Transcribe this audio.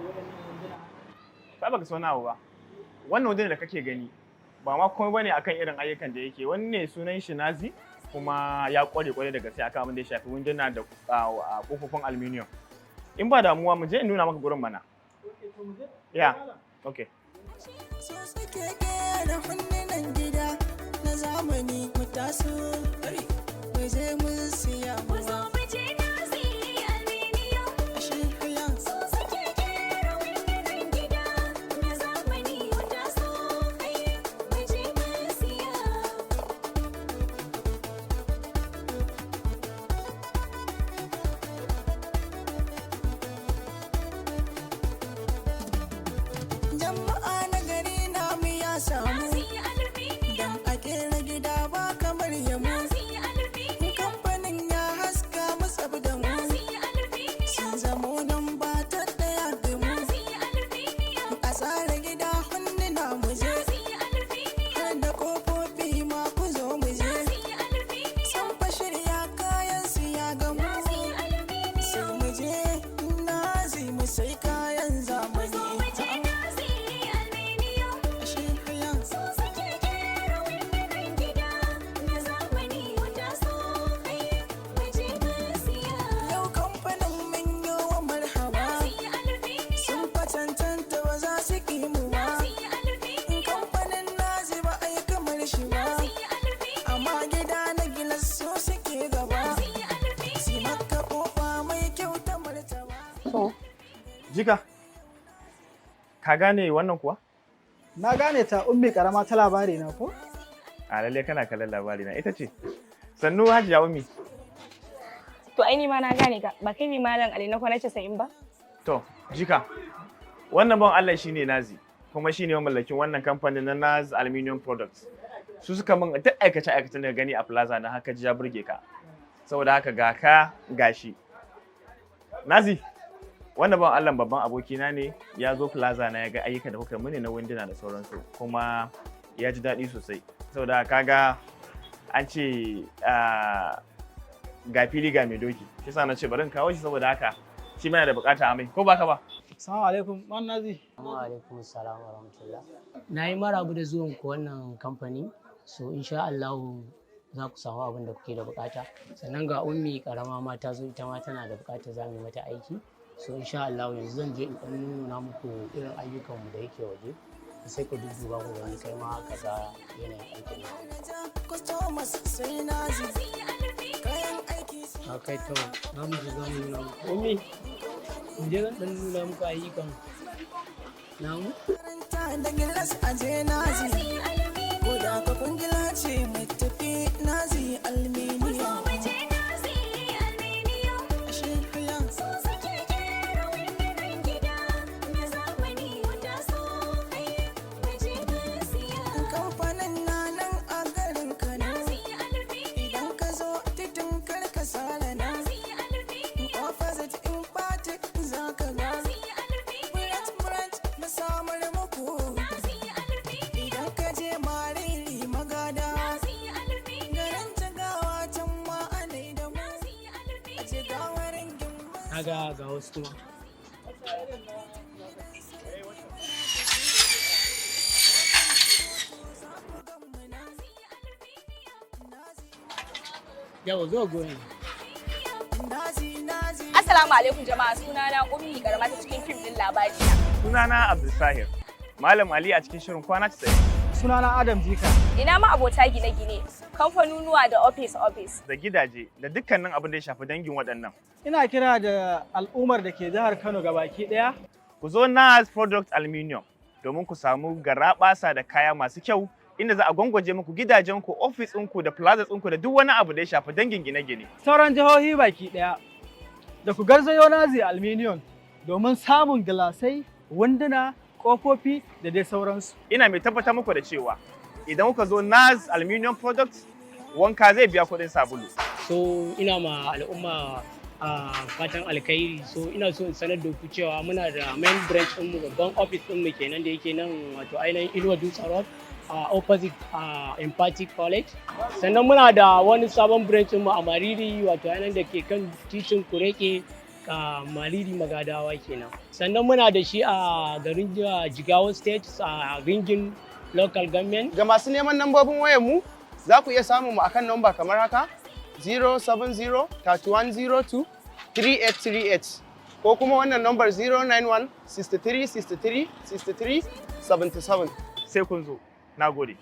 waɗannan wanduna? Ba baka sauna abu ba. Wannan wajen da kake gani ba ma komai bane akan irin ayyukan da yake. Wani ne sunan shi Nazi, kuma ya kware kware da gaske akan abin da ya shafi winduna da kofofin aluminium. In ba damuwa, mu je in nuna maka gurin mana. Okay, to mu je. Yeah. Okay. Su suke kera hundunan gida na zamani. Mu taso mu je mu siya Ku zo muwa. Mu je Nazi Aluminium. Shirya. Su suke kera windunan gida na zamani. Mu taso, mu je mu siya. Jama'a na gari namu ya samu. Nazi Aluminium. Dan a kera gida ba kamar yamu. Nazi Aluminium. Kamfanin ya haska mu tsab da mu. Nazi Aluminium. Sun zamo nan ba ta ɗaya da mu. Nazi Aluminium. A tsara gida hunduna mu je. Nazi Aluminium. Har da kofofi ma ku zo mu je. Nazi Aluminium. Sun fa shirya kayan su ya gamu. Nazi Aluminium. Sai mu je Nazi mu sai kayan Ku zo zamani. mu je Nazi Aluminium. Shirya. Su suke kera windunan gida na zamani. Mu taso, mu je mu siya. Yau kamfanin mun yi wa marhaba. Nazi Aluminium. Sun fa cancanta, ba za su ƙi mu ba. Nazi Aluminium. Kamfanin Nazi ba a yi kamar shi ba. Nazi Aluminium. Amma gida na gilas su suke gaba. Nazi Aluminium. Si maka kofa mai kyau ta martaba. So, Jika, ka gane wannan kuwa? Na gane ta, Ummi Karama ta Labari Na, ko? A lalle kana kallon Labari Na, ita ce. Sannu, Hajiya Ummi. To ai ni ma na gane ka, ba kai ne Malam Ali na Kwana 90 ba? To, Jika, wannan ban Allah shine Nazi, kuma shine mamallakin wannan kamfanin na Naz Aluminium Products. Su suka min duk aikace aikacen da ka gani a plaza na haka ji ya burge ka. Saboda haka ga ka gashi. Nazi, wannan ban Allah babban abokina ne, ya zo plaza na ya ga ayyukan da kuka mini na winduna da sauransu, kuma ya ji daɗi sosai. Saboda haka kaga an ce ga fili ga mai doki. Shi sa na ce bari in kawo shi, saboda haka shi ma yana da bukata a mai, ko ba ka ba? Assalamu alaikum, Man Nazi. Wa alaikum salam wa rahmatullah. Na yi marabu da zuwan ku wannan kamfani, so insha Allah za ku samu abin da kuke da bukata. Sannan ga Ummi Karama ma ta zo, ita ma tana da bukata za mu yi mata aiki. So insha Allah yanzu zan je in ɗan nuna muku irin ayyukanmu da yake waje. Sai ku dudduba ku gani, kai ma ka ga yanayin aikin namu. Customers sai Nazi. Kayan aiki sun A kai to, za mu shiga mu nuna muku. Ummi, mu je zan ɗan nuna muku ayyukan namu. Karanta da gilas a je Nazi. Ko da ka kungila ce, mu tafi Nazi Aluminium. Shirya. Su suke kera windunan gida na zamani. Mu taso, mu je mu siya. Kamfanin na nan a garin Kano. Nazi Aluminium. Idan ka zo titin Karkasara na. Nazi Aluminium. Opposite in Batik za ka ga. Nazi Aluminium. Branch branch na samar muku. Nazi Aluminium. Idan ka je Mariri Magada. Nazi Aluminium. Garin Jigawa can ma anai da mu. Nazi A Aluminium. Jigawa ringin Kaga ga wasu kuma. Yawa zo goyi. Nazi, Nazi. Assalamu alaikum jama'a, sunana Ummi Karama ta cikin fim din Labari Na. Sunana Abdulsahir, Malam Ali a cikin shirin Kwana 90. Sunana Adam Jika. Ina ma abota gine-gine, kamfanunuwa da office office. Da gidaje da dukkanin abin da ya shafi dangin waɗannan. Ina kira da al'ummar da ke jihar Kano gabaki ɗaya. Ku zo Naz Product Aluminium domin ku samu garaɓasa da kaya masu kyau, inda za a gwangwaje muku gidajenku, ofis ɗinku da plaza ɗinku da duk wani abu da ya shafi dangin gine-gine. Sauran jihohi baki ɗaya, da ku garzayo Nazi Aluminium domin samun gilasai, wunduna, ƙofofi da dai sauransu. Ina mai tabbatar muku da cewa idan kuka zo Naz Aluminium Products, wanka zai biya kuɗin sabulu. So ina ma al'umma a fatan alkhairi. So ina so in sanar da ku cewa muna da main branch ɗinmu, babban office ɗinmu kenan, da yake nan wato ainihin Inuwa Dutse Road, a opposite a Empathic College. Sannan muna da wani sabon branch ɗinmu a Mariri, wato ainihin da ke kan titin Kureke a Mariri Magadawa kenan. Sannan muna da shi a garin Jigawa State, a Ringin Local Government. Ga masu neman lambobin wayar mu, za ku iya samun mu akan namba kamar haka: 070 3102 3838, ko kuma wannan nambar 091 63 63 63 77. Sai kun zo. Na gode.